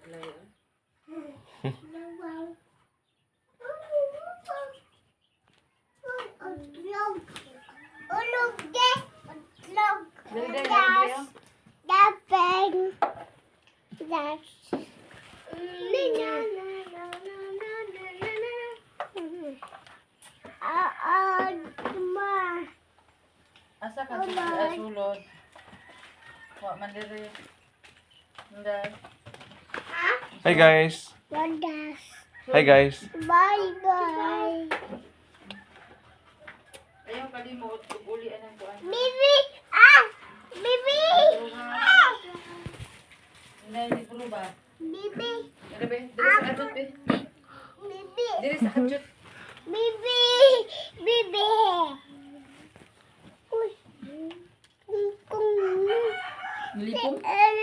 Layo. Dali, dali, dali, oh. Asa ka sa sulod? Wa man diri. Inday. Hi, guys. Hi, guys. Bye bye. Ayaw kalimot ug uli anang kuan. Bibi! Ah! Bibi! Ah! Inday, libro ba? Bibi! Dili be, dili sa kadjot be. Bibi! Dili sa kadjot. Bibi! Bibi! Uy! Kung Nilipong. L